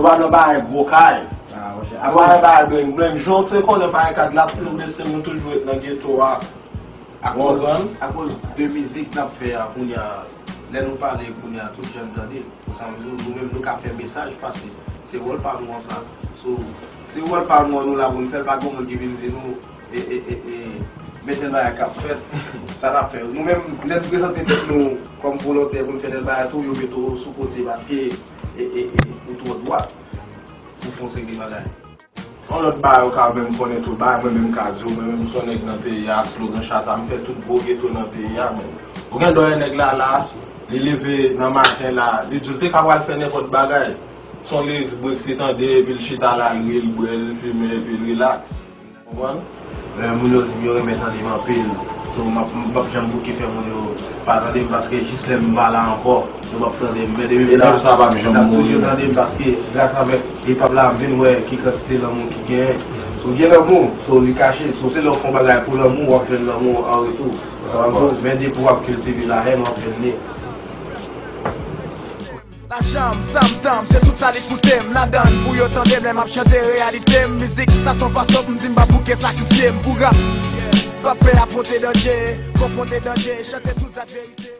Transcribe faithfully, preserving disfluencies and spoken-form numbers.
Pa nan bagay gwo kay. Ah, monchè. Ou pa nan bagay bling bling. Jan w te konnen bagay kat la, stil de stil, nou toujou ret nan geto a. Ou konprann? Akoz de mizik n ap fè a kounye a, lè nou pale kounye a, tout jan n tande. Ou sa m di w, nou menm nou ka fè mesaj pase. Se wòl pa nou an sa. So, se wòl pa nou an nou la pou n fè l, pa gen moun ki vin di nou, e, e, e, e, men tèl bagay k ap fèt, sa n ap fè. Nou menm, lè n prezante tèt nou kòm volontè pou n fè tèl bagay tou, yo mete w sou kote paske, e, e, e, ou twò dwat pou fè yon seri de bagay. Yon lòt bagay ou ka menm konnen tout bagay, mwen menm m ka di w, mwen menm m se yon nèg nan peyi a, slogan chata, m fè tout gwo geto nan peyi a, men. Ou gen dwa wè nèg la la, li leve nan maten la, li di l te ka pral fè nenpòt bagay. Se yon lyrics Brix li tande, epi l chita la, l ri, l bwè, l fimen, epi l rilaks. Konprann? Men moun yo di m yo renmen tande m anpil. So, m ap, m p ap janm bouke fè moun yo pa tande m paske jis lè m pa la ankò, yo p ap tande m. Men depi m la, y ap toujou tande m paske gras avèk hip hop la, m vin wè ki kantite lanmou ki genyen. So, gen lanmou, so, li kache. So, se lè w fè yon bagay pou lanmou, w ap jwenn lanmou an retou. Sa w ap di, men depi w ap kiltive lahèn, w ap jwenn li. Lajan m, sa m tanm, se tout sa li koute m. Ladan l pou yo tande m lè m ap chante reyalite m. Mizik sa s on fason pou m di m p ap bouke sakrifye m pou rap. P ap pè afwonte danje, konfwonte danje, chante tout zak verite.